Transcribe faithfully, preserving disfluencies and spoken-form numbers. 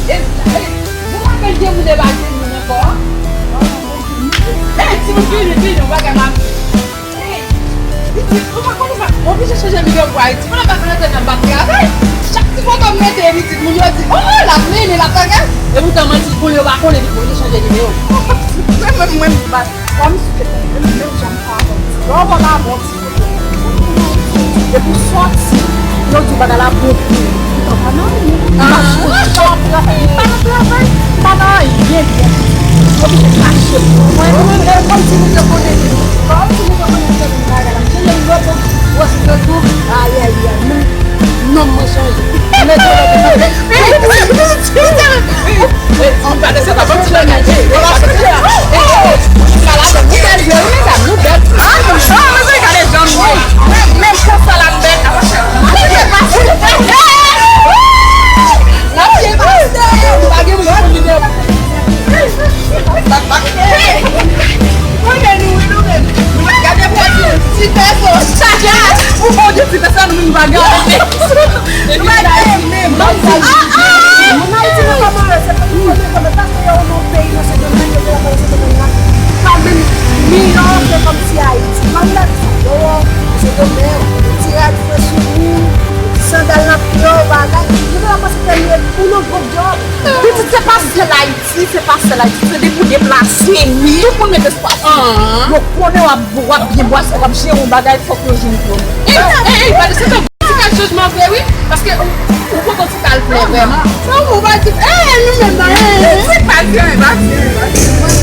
E, e, mwen pa konn gen moun debake moun ankò. E, timoun vini, vini, yon bagay m ap. Pitit, ou pa konn sa, m oblije chanje nimewo pou Ayiti. Mwen pa konn antre nan bank travay. Chak ti foto m mete, pitit, moun yo di, "Oh, l ap mennen, l ap bagay." E poutan mwen di, "Bon, yo pa konnen, epi mwen chanje nimewo." Mwen, mwen, mwen, bat. Kòm si te konn menm jan m pa konn. Lè w pa bon, ti foto. Epi w sòti, yo di bagay la bon pou ou. Ou pa nan anyen. Ou pa sou chan, ou pa nan travay, ou pa nan anyen. Ou oblije kache pou mwen. Mwen, mwen, kòm si moun yo konnen li. Kòm si moun yo konnen li, bagay la. Chanje nimewo pou ou, wè si yo tou, ayayay, non, non, mwen chanje. Mwen chanje. Gade se pa bon ti bagay. Ey, ey, ey, ey, nou bèl jwe, wi, medam, nou bèl. Ah, mezanmi, gade jan nou ye. Men, men, konsa la, nou bèl. N ap fè pase. N ap fè pase. Nou pa gen moun pou nou. Mwen gen nou, wi, nou menm. Nou pa gade pèsonn. Ti pèsonn. Chak jou, ou bon, ti pèsonn, nou pa gade. Nou pa gade menm. Ah, ah. Moun Ayiti nan kòman yo, se pa pou konnen kòman, paske yo nan peyi nan Sendomeng, yo te lakay Sendomeng la. Pa menm miyò ke kòmsi Ayiti. Mwen la di sa, yo, Sendomeng, ti rad fè sou ou, ti sandal nan pye w, bagay. Yo te la panse ke nou, ou nan gwoup djòb. Pitit, se pa sèl Ayiti, se pa sèl Ayiti. Se depi w deplase, wi. Tout moun met espas. Yo konnen w ap, w ap byen bwase, w ap jere yon bagay, fòk yo jwenn pwoblèm. Ey, ey, ey, gade, se Ti kal chanjman vre wi, paske ou, ou poko ti kal vle vrèman. Sa ou pa di, eh, nou menm nan, eh. Ti pa di anyen, pa di anyen, pa di anyen.